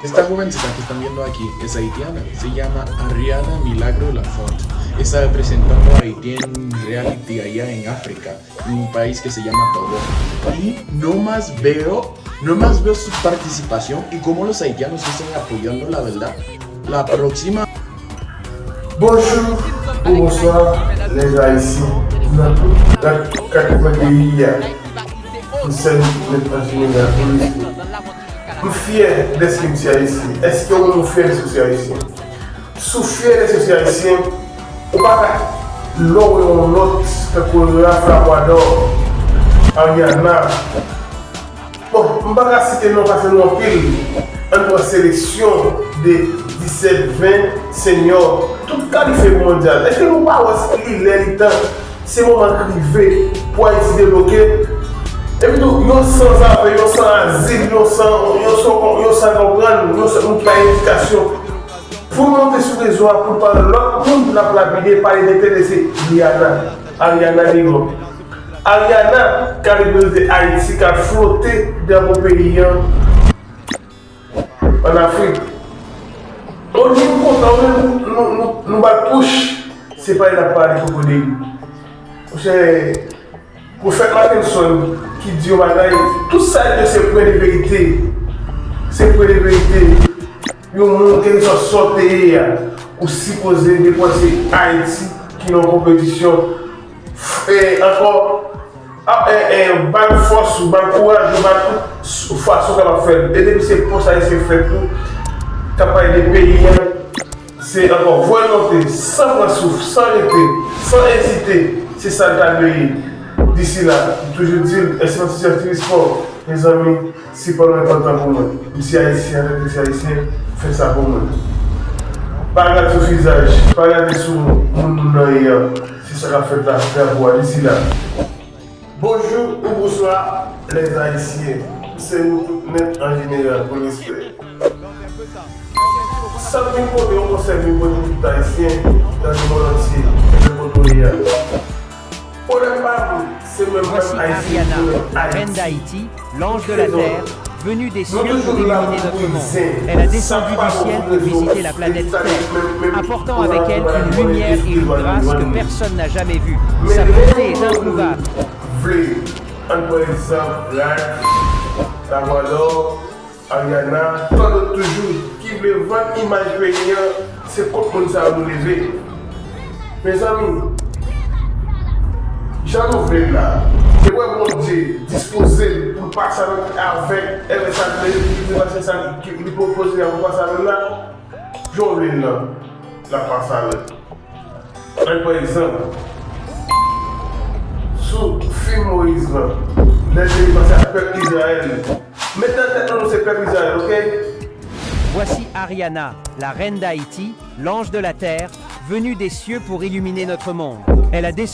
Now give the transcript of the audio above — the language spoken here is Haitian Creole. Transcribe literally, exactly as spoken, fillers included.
Esta jovencita que están viendo aquí es haitiana, se llama Ariana Milagro Lafont. Está representando a Haití en reality allá en África, en un país que se llama Togo. Y no más veo, no más veo su participación y cómo los haitianos están apoyando, la verdad. La próxima Bonjou ou bonswa, lèzayisyen nan tout kat, kat kwen peyi a. M sèl nèt an jeneral pou respè. M fyè dèske m se ayisyen. Èske ou menm ou fyè dèske w se ayisyen? Si w fyè dèske w se ayisyen, ou pa ka, lè w wè yon lòt, tankou Ralph Labois d'Or, Ariana, bon, m pa ka site non paske nou anpil. Ann pran seleksyon de disèt, ven senyò, tout kalite mondyal. Èske nou pa wè li lè li tan? Se moman k rive pou Ayiti debloke. Epi tou, yon sanzave, yon san azil, yon san, yon san, yon san konprann, yon san moun ki pa edikasyon. Pou l monte sou rezo a, pou l pale lòt moun l ap lapide, pale de tele, se Rihanna, Ariana Negro. Ariana ka reprezante Ayiti, ka flote drapo peyi an ann Afrik. Olye nou kontan, olye nou, nou, nou, nou bat touch, se pale n ap pale pwopo de li. Monchè, Pwofèt Mackenson ki di yon bagay, tout sa yo di se pwen de verite. Se pwen de verite. Yon moun, kèlkeswa sa w te ye a, ou sipoze depanse Ayiti ki nan yon konpetisyon. E ankò, a, e, e, ba l fòs ou, ba l kouraj ou, ba l tout fason w kapab fè l. E depi se pòs Ayisyen fèt tou, k ap pale de peyi a, se ankò voye l monte san pran souf, san rete, san ezite. Se sa l ta dwe ye. Disi la, m toujou di l, enstitisyon Tilispò, mezanmi, se pa yon enpòtan pou mwen. M se ayisyen, antanke se ayisyen, fè sa pou mwen. Pa gade sou vizaj, pa gade sou moun moun nan ye an. Se sa k ap fèt la, drapo a, disi la. Bonjou ou bonswa, lèzayisyen. Se nou tout nèt an jeneral pou respè. Sa m vin pote, yon konsèy m vin pote pou tout ayisyen nan lemonn antye, nan lemonn kounye a. Pwoblèm pa m, se menm pèp ayisyen ki pwoblèm Ayiti. Voici Ariana, la reine d'Haïti, l'ange de la terre, venue des cieux pour illuminer notre monde. Elle a descendu du ciel pour visiter la planète Terre, apportant avec elle une lumière et une grâce que personne n'a jamais vues. Sa bonté est introuvable. Vle, ann pran egzanp Ralph, Labois d'Or, Ariana, tan dòt toujou, ki vle vann imaj peyi an, se kont moun sa yo nou leve. Mezanmi, jan nou vle l la, e wè Bondye dispoze l pou l pase avèk, avèk, avèk sa l vle, li vle pase sa, li, li pwopoze l pou pase avè l la, jan w vle l lan, l ap pase avè l. Ann pran egzanp sou fim Moyiz lan, lè l te pase ak pèp Izrayèl. Mete nan tèt nou, nou se pèp Izrayèl, oke? Voici Ariana, la reine d'Haïti, l'ange de la terre, venue des cieux pour illuminer notre monde. Elle a décidé